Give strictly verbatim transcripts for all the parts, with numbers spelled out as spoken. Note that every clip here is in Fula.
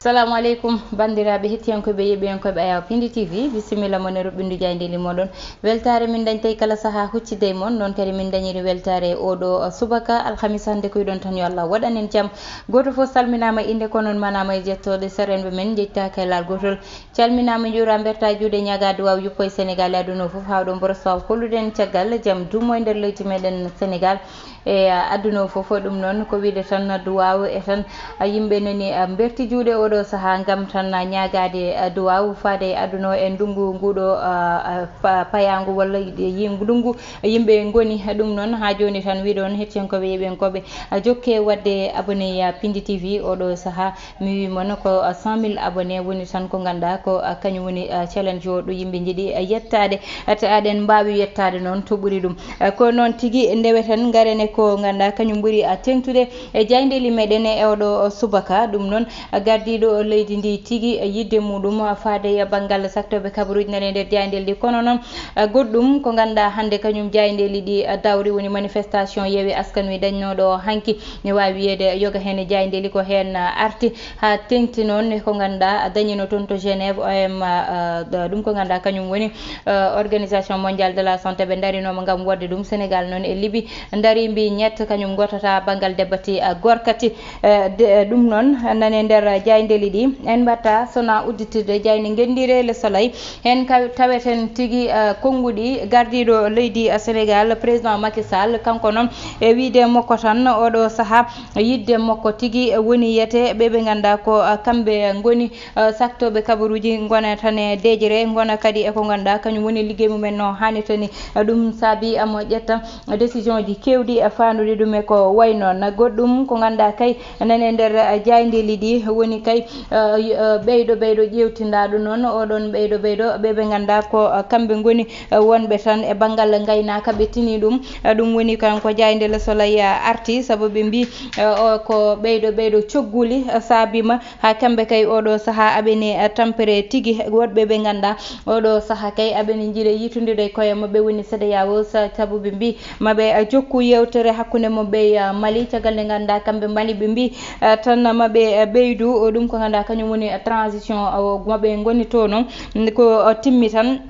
Salamu aleykum, banndiraaɓe hettiyankooɓe, yeeɓiyankooɓe Ayaw Pindi T V, bisimilla mon e ruɓɓindu jaayndeeli mooɗon. Weltaare min dañtay kala sahaa huccitde e mon, noon kadi min dañiri weltaare e oɗo subaka alhamis hannde. Koyɗon tan yo Allah waɗan en jam. Gooto fof salminaama innde, ko noon manaama e jettooɗe. Sereenɓe men njettaaka e laal gootol. Calminaama, njuura, mberta juuɗe, ñaaga duwaaw yuppo e Sénégal e aduna o fof, haa ɗo mboros waaw hollude en caggal jam duumo e nder leydi meɗen Sénégal. E, a, aduna o fof. Ɗum noon ko wiide tan duwaaw e tan, a, yimɓe nani, a, mberti juuɗe oɗo sahaa ngam tan, a, ñaagaade, a, duwaaw faade e aduna o e ndungu nguɗo, a, a, pa-, payaangu walla yi-, yi-, ndungu yimɓe ngoni. Ɗum noon haa jooni tan wiide on hettiyankooɓe, yeeɓiyankooɓe, a, jokke waɗde abonné ya Pindi T V oɗo sahaa. Mi wii mon ko, a, cent mille abonnés woni tan ko ngannduɗaa ko, a, kañum woni, a, challenge o ɗo yimɓe njiɗi, a, yettaade. A, te aɗen mbaawi yettaade noon to ɓuri ɗum. A, ko noon tigi ndeweten, ngaren e ko ngannduɗaa kañum ɓuri, a, teeŋtude e jaayndeeli meɗen e oɗo subaka. Ɗum noon, a, gardiiɗo leydi ndi tigi, a, yiɗde muɗum, a, faade e banngal saktooɓe kabaruuji nani e nder jaayndeeli ɗi. Kono noon, a, goɗɗum ko ngannduɗaa hannde kañum jaayndeeli ɗi, a, dawri woni manifestation Yewwi Askan Wi dañnooɗo o hanki. Ne waawi wiyeede yoga heen e jaayndeeli ko heen, a, arti haa teeŋti noon e ko ngannduɗaa dañino toon to Genève, O M, a, a, ɗum ko ngannduɗaa kañum woni, a, Organisation Mondiale de la Santé, ɓe ndarinooma ngam waɗde ɗum. Sénégal noon e Libi ndarii mbii ñett, kañum ngootata banngal debbati, a, gorkati. E, de, e, ɗum noon nane nder jaayndeeli ɗi. En mbaɗta sona udditirde jaaynde ngenndiire Le Soleil. Heen ka-, taweten tigi, a, konnguɗi gardiiɗo leydi, a, Sénégal, président Macky Sall, kanko noon e wiyde makko tan oɗo sahaa, yiɗde makko tigi woni yete ɓe ɓe ngannduɗaa ko, a, kamɓe ngoni, a, saktooɓe kabaruuji, ngona tan e deeƴre, ngona kadi e ko ngannduɗaa kañum woni liggey mumen no haanirta ni. A, ɗum saabi amo ƴetta décision ji keewɗi, a, faandude ɗum e ko wayi noon. Goɗɗum ko ngannduɗaa kay nane nder, a, jaayndeeli ɗi woni kay, a, y-, a, ɓeyɗo ɓeyɗo ƴeewtindaaɗo noon, oɗon ɓeyɗo ɓeyɗo ɓe ɓe ngannduɗaa ko, a, kamɓe ngoni, a, wonɓe tan e banngal ngaynaaka, ɓe tini ɗum. A, ɗum woni kanko jaaynde Le Soleil, a, arti, sabu ɓe mbii, a, o ko ɓeyɗo ɓeyɗo cogguli, a, saabiima haa kamɓe kay oɗo sahaa aɓe ne, a, tampere tigi. Woɗɓe ɓe ngannduɗaa oɗo sahaa kay aɓe ne njiɗa yiitondirde e koye maɓɓe woni CEDEAO, sa-, sabu ɓe mbii maɓe, a, jokku yeewtere hakkunde maɓɓe e, a, Mali, caggal nde ngannduɗaa kamɓe Mali ɓe mbii, a, tan maɓe, a, ɓeydu o ɗum ko ngannduɗaa kañum woni, a, transition, a, o maɓe ngoni to noon ko, a, timmi tan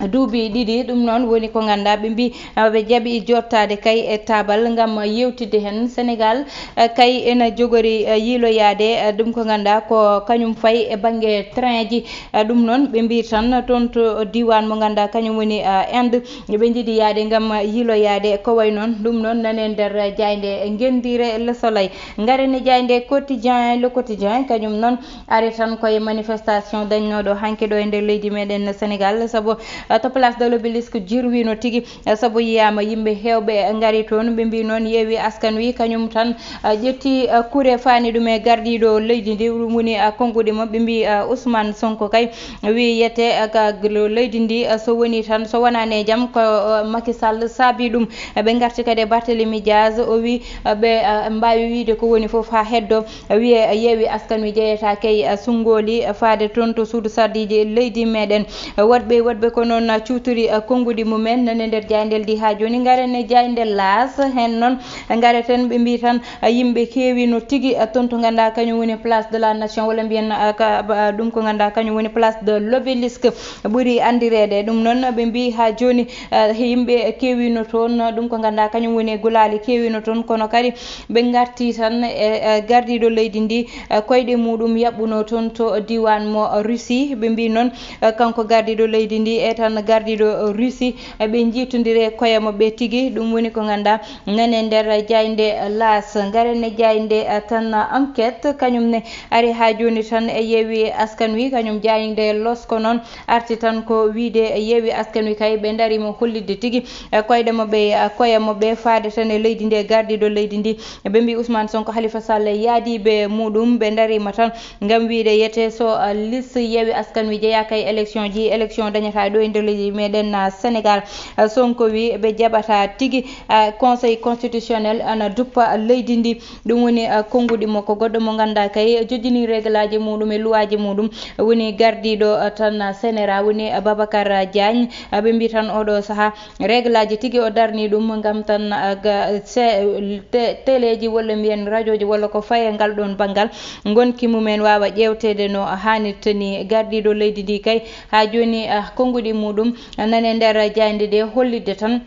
duuɓi ɗiɗi. Ɗum noon woni ko ngannduɗaa ɓe mbii, a, ɓe jaɓi jottaade kay e taabal ngam yeewtidde heen. Sénégal, a, kay ena jogori, a, yiiloyaade, a, ɗum ko ngannduɗaa ko kañum fayi e bannge train ji. A, ɗum noon ɓe mbii tan toon to diiwaan mo ngannduɗaa kañum woni, a, Inde, ɓe njiɗi yahde ngam yiiloyaade ko wayi noon. Ɗum noon nane nder jaaynde ngenndiire Le Soleil. Ngaren e jaaynde Quotidien, Le Quotidien, kañum noon ari tan koye manifestation dañnooɗo hanki ɗo e nder leydi meɗen Sénégal, sabu, a, to Place de l'Obélisque jirwino tigi, a, sabu yiyaama yimɓe heewɓe ngari toon. Ɓe mbii noon Yewwi Askan Wi kañum tan, a, ƴetti, a, kure faani ɗum e gardiiɗo leydi ndi, ɗum woni, a, konnguɗi mo. Ɓe mbii, a, Ousmane Sonko kay wiyete, a, ka glo-, leydi ndi, a, so woni tan, so wonaani e jam ko, a, Macky Sall saabi ɗum. Ɓe ngarti kadi e Barthélémy Diaz, o wii, a, ɓe, a, mbaawi wiyde ko woni fof haa heddo. Wiye Yewwi Askan Wi jeyetaake e sunngooli faade toon to suudu sardiiji leydi meɗen. Woɗɓe, woɗɓe ko noon cuuturi konnguɗi mumen nane nder jaayndeeli ɗi haa jooni. Ngaren e jaaynde Laas, heen noon ngareten, ɓe mbii tan yimɓe keewi no tigi toon to ngannduɗaa kañum woni Place de la Nation, walla mbiyen, ah, ka, ba, ɗum ko ngannduɗaa kañum woni Place de l'Obélisque ɓuri anndireede. Ɗum noon ɓe mbii haa jooni, ah, yimɓe keewino toon, ɗum ko ngannduɗaa kañum woni gulaali keewino toon, kono kadi ɓe ngarti tan e, e gardiiɗo leydi ndi, e koyɗe muɗum yaɓɓuno toon to diiwaan mo Russie. Ɓe mbii noon, e kanko gardiiɗo leydi ndi e tan gardiiɗo Russie, e ɓe njiitondire koye maɓɓe tigi. Ɗum woni ko ngannduɗaa nane nder jaaynde Laas. Ngaren e jaaynde, e, tan Enquête, kañum ne ari haa jooni tan e Yewwi Askan Wi, kañum jaaynde Losko noon arti tan ko wiyde Yewwi Askan Wi kay ɓe ndariima hollitde tigi, e, koyɗe maɓɓe, e, koye maɓɓe faade tan e leydi ndi e gardiiɗo leydi ndi. Ɓe mbii Ousmane Sonko, Khalifa Sall e yaadiiɓe muɗum ɓe ndariima tan ngam wiyde yete so, e, liste Yewwi Askan Wi jeyaaka e élection ji, élection dañataa ɗo e Leydi meɗen, ah, Sénégal. Ah, Sonko wi ɓe jaɓata tigi, ah, Conseil constitutionnel ana duppa leydi ndi. Ɗum woni, ah, konnguɗi mo ko goɗɗo mo ngannduɗaa kay jojjini reglaaji muɗum e luwaaji muɗum. Woni gardiiɗo, ah, tan, ah, senera woni, ah, Babacar, ah, Diagne. Ah, ɓe mbi tan oɗo saha reglaaji tigi o darni ɗum ngam tan, ah, ga-, se-, te-, teleeji walla mbiyen rajooji walla ko faye ngal ɗon banngal ngonki mumen waawa ƴeewteede no haanirta ni. Gardiiɗo leydi ndi kay haa jooni, ah, konnguɗi muɗum nane nder jaaynde nde hollitde tan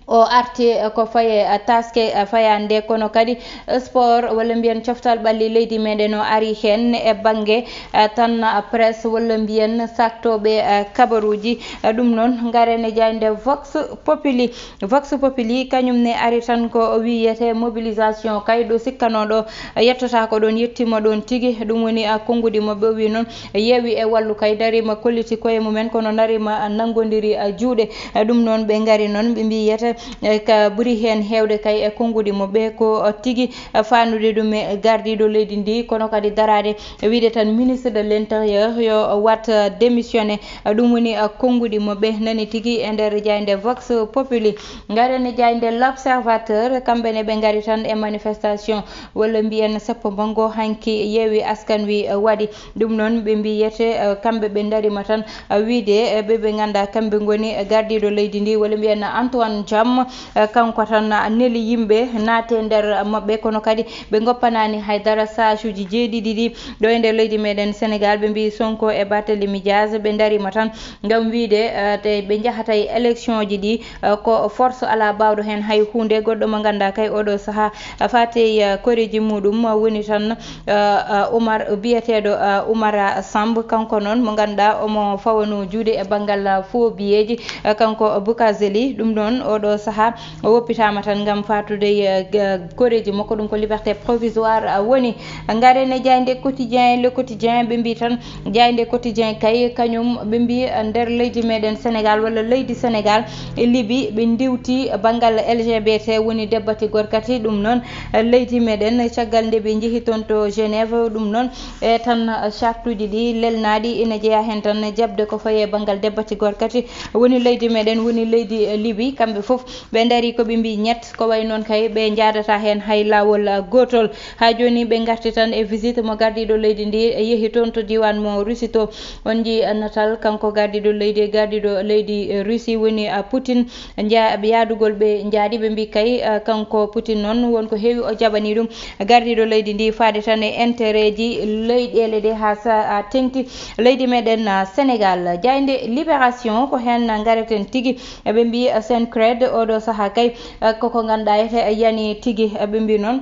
o arti, eh, ko faye, eh, taske, eh, fayande, kono kadi, eh, sport walla mbiyen coftal ɓalli leydi meɗen o ari heen e bannge, eh, tan, eh, presse walla mbiyen saktoɓe, eh, kabaruji. Eh, ɗum noon ngaren e jaaynde Vox Populi. Vox Populi kañum ne ari tan ko wiyete mobilisation kay ɗo sikkanoɗo yettata ko ɗon yettima ɗon tigi. Ɗum woni, ah, konnguɗi mo ɓe o wi noon yeewi e wallu kay darima kolliti koye mumen kono darima, ah, nanngodiri, ah, juuɗe. Ah, ɗum noon ɓe ngari noon ɓe mbiyete, eh, ka ɓuri heen heewde kay e konnguɗi mo ɓe ko, ah, tigi, ah, faandude ɗum e gardiiɗo leydi ndi kono kadi daraade wiide tan ministre de l'intérieur yo wat, ah, démissionné. Ah, ɗum woni, ah, konnguɗi mo ɓe nani tigi e nder jaaynde Vox Populi. Ngaren e jaaynde L'Observateur, kamɓe ne ɓe ngari tan e manifestation walla mbiyen seppo manngo hanki yeewi askan wi, eh, waɗi. Ɗum noon ɓe mbiyete, eh, kamɓe ɓe ndarima tan, eh, wiide, eh, ɓe ɓe ngannduɗaa kamɓe ngoni, eh, gardiiɗo leydi ndi walla mbiyen Antoine Diome, eh, kanko tan, ah, neli yimɓe naate nder maɓɓe kono kadi ɓe ngoppanaani haydara saacuuji jeeɗiɗi ɗi ɗo e nder leydi meɗen Sénégal. Ɓe mbi Sonko e Barthélémy Diaz ɓe ndarima tan ngam wiide, eh, te ɓe njahata e élection ji ɗi, eh, ko force alaa baawɗo heen hay huunde. Goɗɗo mo ngannduɗaa kay oɗo saha, eh, faati e, eh, koreeji muɗum, eh, woni tan, eh, eh, Oumar, biyeteeɗo, eh, Oumar Samb, kanko noon mo ngannduɗaa omo fawano juuɗe e banngal, eh, faux billets ji, eh, kanko Boukazeli. Ɗum noon oɗo saha o woppitaama tan ngam faatude e, eh, g-, koreeji makko, ɗum ko liberté provisoire, eh, woni. Ngaren e jaaynde Quotidien, Le Quotidien, ɓe mbi tan jaaynde Quotidien kay, kañum ɓe mbi, eh, nder leydi meɗen Sénégal walla leydi Sénégal e Libi, ɓe ndiwti banngal L G B T, woni debbati gorkati. Ɗum noon, eh, leydi meɗen caggal nde ɓe njehi toon to Genève, ɗum noon e tan, eh, chartuuji ɗi lelnaaɗi ina jeyaa heen tan jaɓde ko faye banngal debbati gorkati, woni leydi meɗen, woni leydi, eh, Libi, kamɓe fof ɓe ndarii ko ɓe mbi ñett, ko wayi noon kay ɓe njaadata heen hay laawol, ah, gootol. Haa jooni ɓe ngarti tan e visite mo gardiiɗo leydi ndi yehi toon to diiwaan mo Russie to. On njii, ah, natal kanko gardiiɗo leydi e gardiiɗo leydi, eh, Russie woni, ah, Poutine. Nja-, yaadugol ɓe njaadi ɓe mbi kay, ah, kanko Poutine noon won ko heewi o jaɓani ɗum gardiiɗo leydi ndi faade tan e intérêt ji leyɗeele ɗe haa sa, ah, teŋti leydi meɗen, ah, Sénégal. Jaaynde Libération ko heen ngareten tigi. Eɓe mbi, eh, Sen Cred oɗo saha kay, eh, koko ngannduɗaa ete, eh, yani tigi. Eɓe mbi noon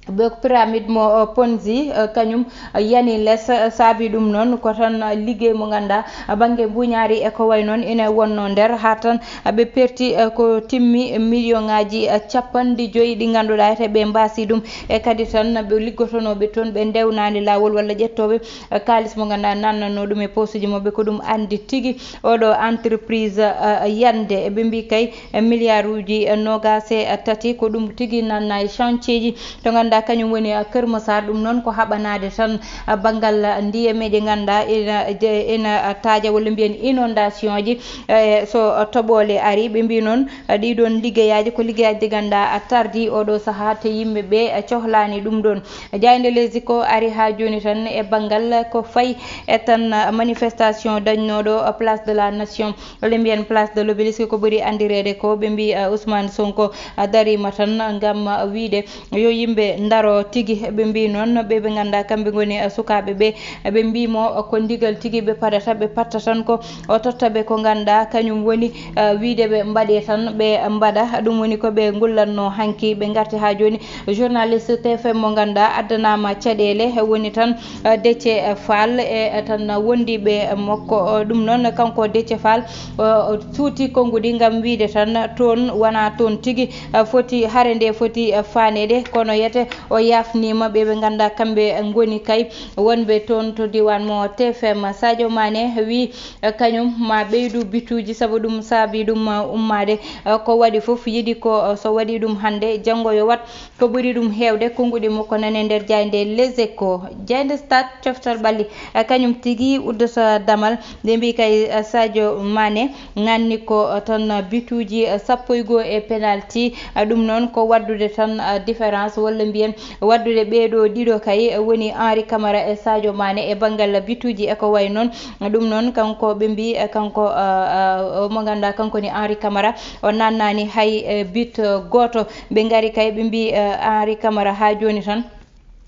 ɓe pyramide mo, eh, Ponzi, eh, kañum, eh, yani les, eh, saabi ɗum noon ko tan, eh, liggey mo ngannduɗaa, eh, bannge mbuñaari e ko way noon ina wonno nder haa tan, eh, ɓe perti, eh, ko timmi, eh, million ŋaaji, eh, capanɗe joyi ɗi ngannduɗaa ete ɓe mbaasi ɗum. E kadi tan ɓe liggotonooɓe toon ɓe ndewnaani laawol walla ƴettooɓe, eh, kaalis mo ngannduɗaa nannanno ɗum e posuji maɓɓe ko ɗum anndi tigi. Oɗo entreprise, eh, yande, ɓe mbi kay, eh, milliard uji, eh, noogaas e tati, ko ɗum tigi nanna e chantier ji to ngannduɗaa kañum woni, eh, Kër Massar. Ɗum noon ko haɓanaade tan, eh, banngal, eh, ndiyameeje ngannduɗaa ina, je-, ina, eh, taaja walla mbiyen inondation ji, eh, so, eh, toɓoole ari. Ɓe mbi noon, eh, ɗiɗon liggeyaaji ko liggeyaaji ɗi ngannduɗaa a tardi oɗo saha te yimɓe ɓe, eh, cohlaani ɗum ɗoon. Jaaynde Les Échos ari haa jooni tan e banngal ko fayi e tan manifestation dañnooɗo Place de la Nation, walla mbiyen Place de l'Obélisque ko ɓuri anndireede ko. Ɓe mbi, uh, Ousmane Sonko, uh, dariima tan ngam, uh, wiyde yo yimɓe ndaro tigi. Ɓe mbi noon ɓe ɓe ngannduɗaa kamɓe ngoni, uh, sukaaɓe ɓe, ɓe mbi mo ko ndigal tigi ɓe paɗata, ɓe patta tan ko o totta ɓe ko ngannduɗaa kañum woni, eh, wiyde ɓe mbaɗee tan, ɓe mbaɗa. Ɗum woni ko ɓe ngullatnoo hanki, ɓe ngarti haa jooni. Journaliste T F M mo ngannduɗaa addanaama caɗeele, woni tan, eh, Déthié Fall e, eh, tan wondiiɓe makko. Eh, ɗum noon, kanko Déthié Fall, eh, o suuti konnguɗi ngam wiyde tan toon wonaa toon tigi, eh, foti, hare nde foti, eh, faaneede. Kono wiyete O yaafniima ɓe ɓe nganndaa kamɓe ngoni kay wonɓe toon to diiwaan mo T F M. Sadio Mané wi, eh, kañum ma ɓeydu bituuji, sabu ɗum saabi ɗum, eh, ummaade. Eh, ko waɗi fof yiɗi ko, eh, so waɗi ɗum hannde, janngo yo waɗ ko ɓuri ɗum heewde. Konnguɗi makko nani e nder jaaynde Les Échos. Jaaynde Stade, coftal ɓalli, eh, kañum tigi uddata damal. Nde mbi kay, eh, Sadio Mané ŋaanni ko, eh, tan, eh, bituuji, eh, sappo e goo e penalti. Eh, ɗum noon ko waɗdude tan, eh, différence, walla mbiyen waɗdude ɓee ɗoo ɗiɗo kay, eh, woni Henri Camara e Sadio Mané e banngal bituuji e ko wayi noon. Ɗum noon kanko ɓe mbi, eh, kanko, eh, eh, mo ngannduɗaa kanko ni Henri Camara, o naannaani hay, eh, but, eh, gooto. Ɓe ngari kay ɓe mbi, eh, Henri Camara haa jooni tan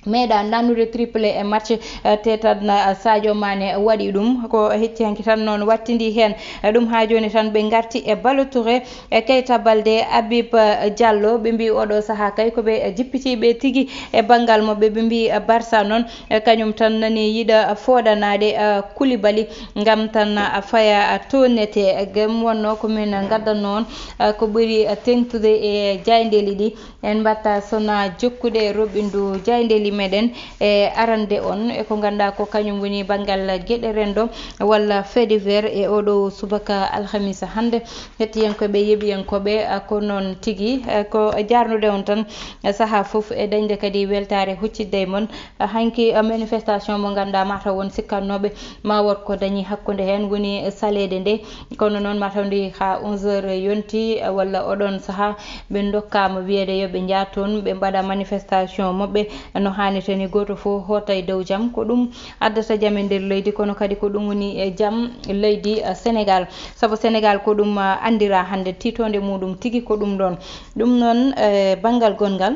meeɗa naannude triplé e match, eh, te tan, eh, Sadio Mané waɗi ɗum. Ko hecci hanki tan noon wattindi heen, eh, ɗum haa jooni tan ɓe ngarti e Ballo Touré, e Keita Baldé, Habib, eh, Diallo. Ɓe mbi oɗo sahaa kay ko ɓe, eh, jippitiiɓe tigi e banngal maɓɓe. Ɓe mbi, eh, Barça noon, eh, kañum tan nani yiɗa fooɗanaade, eh, Koulibaly ngam tan, eh, faya, eh, toonnete. Gam wonno ko min ngaddanno on, eh, ko ɓuri, eh, teeŋtude e jaayndeeli ɗi. En mbatta sona jokkude e roɓɓindu jaayndeeli meɗen e arande on e ko ngannduɗaa ko kañum woni banngal geɗe renndo walla fait divers e oɗo subaka alhamisa hannde. Hettiyankooɓe, yeeɓiyankooɓe, ah, ko noon tigi, eh, ko jaarnude on tan, eh, sahaa fof e dañde kadi weltaare huccidde e mon. Ah, hanki, ah, manifestation mo ngannduɗaa mataw won sikkannooɓe ma wood ko dañi hakkunde heen woni saleede nde. Kono noon, mataw ndi haa onze heures yonti, walla oɗon sahaa ɓe ndokkaama wiyeede yo ɓe njah toon, ɓe mbaɗa manifestation maɓɓe no haanirta ni, gooto fof hoota e dow jam. Ko ɗum addata jam e nder leydi, kono kadi ko ɗum woni e jam leydi, eh, Senegaal. Sabu Senegaal ko ɗum, eh, anndira hannde, tiitoonde muɗum tigi ko ɗum ɗoon. Ɗum noon, eh, banngal gonngal,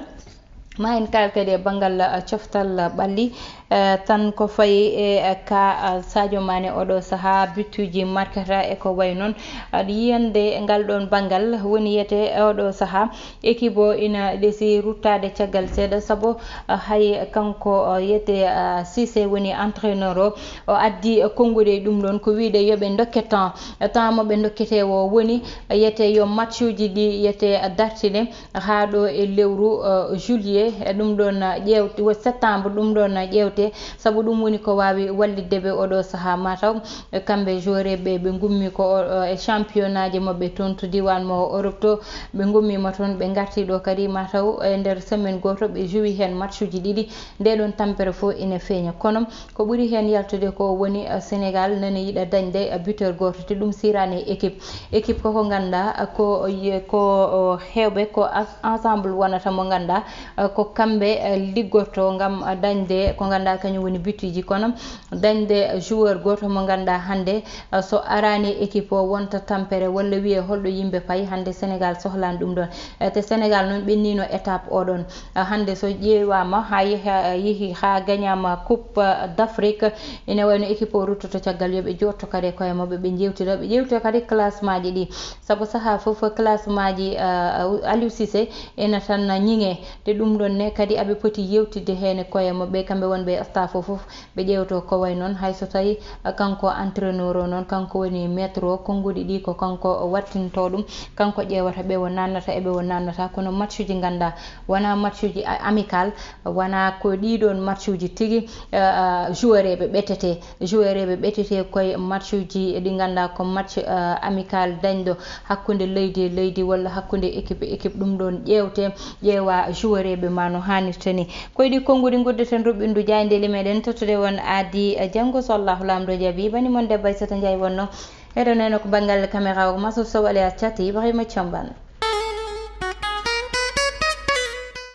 ma en kaal kadi e banngal, eh, coftal, eh, ɓalli, eh, tan ko fayi e, eh, ka, eh, Sadio Mané oɗo sahaa, bituuji markata e ko wayi noon. Aɗa yiyande ngal ɗoon banngal woni yiyete oɗo sahaa, équipe o ina ɗesi ruttaade caggal seeɗa, sabu, eh, hay kanko, eh, yiyete, eh, Cissé woni entraîneur o, o addi, eh, konnguɗi e ɗum ɗoon, ko wiyde yo ɓe ndokke temps. Eh, temps mo ɓe ndokketee o woni, eh, yiyete yo matchuuji ɗi yiyete dartine haa ɗo e lewru, eh, juillet. E ɗum ɗoon, eh, ƴeewte, wo septembre, ɗum ɗoon, eh, ƴeewte, sabu ɗum woni ko waawi wallitde ɓe oɗo sahaa. Mataw, eh, kamɓe joueur ɓe, ɓe ngummi ko o, o, e championnat ji maɓɓe toon to diiwaan mo Europe to, ɓe ngummiima toon, ɓe ngarti ɗo kadi, mataw e nder semaine gooto ɓe joui heen matchuuji ɗiɗi. Nde ɗoon tampere fof ina feeña. Kono ko ɓuri heen yaltude ko woni, eh, Senegaal nana yiɗa dañde, eh, buteur gooto, te ɗum siraani e équipe. Équipe koko ngannduɗaa, eh, ko ye-, ko, o, heewɓe ko as-, ensemble wonata mo ngannduɗaa, eh, ko kamɓe, eh, liggorto ngam, eh, dañde ko ngannduɗaa kañum woni bituuji. Kono dañde joueur gooto mo ngannduɗaa hannde, eh, so araani e équipe o wonta tampere walla wiyee holɗo yimɓe payi, hannde Senegaal sohlaani ɗum ɗoon. Eh, te Senegaal noon ɓenniino étape o ɗoon. Ah, hannde so ƴeewaama haa yehi, yehi haa gañaama Coupe, ah, d'Afrique, ina wayno équipe o ruttoto caggal, yo ɓe jooɗto kadi e koye maɓɓe, ɓe njeewtida, ɓe ƴeewta kadi classement ji ɗi. Sabu sahaa fof classement ji, ah, Aliou Cissé ina tan ñiŋee. Te ɗum ɗoon ne kadi aɓe poti yeewtidde heen e koye maɓɓe, kamɓe wonɓe e staff o fof, ɓe ƴeewto ko wayi noon. Hay so tawi, ah, kanko entraîneur o noon, kanko woni maître o, konnguɗi ɗi ko kanko wattintoo ɗum, kanko ƴeewata ɓe o naannata e ɓe o naannata. Kono matchuuji ngannduɗaa wonaa matchuuji a-, amical, wonaa ko ɗii ɗoon matchuuji tigi, eh, eh, joueureeɓe ɓettetee. Joueureeɓe ɓettetee koye matchuuji ɗi ngannduɗaa ko match, eh, amical dañɗo hakkunde leydi e leydi walla hakkunde équipe e équipe. Ɗum ɗoon ƴeewte, ƴeewa joueureeɓe ma no haanirta ni. Ko e ɗii konnguɗi nguddeten roɓɓindu jaayndeeli meɗen, tottude on aadi, eh, janngo so Allahu Laamɗo jaɓi. Bani mon debbo Aissata Ndiaye wonno. Eɗen neno ko banngal caméra o ko Massoud Sow alias Thiaté Ibrahima Thiamban.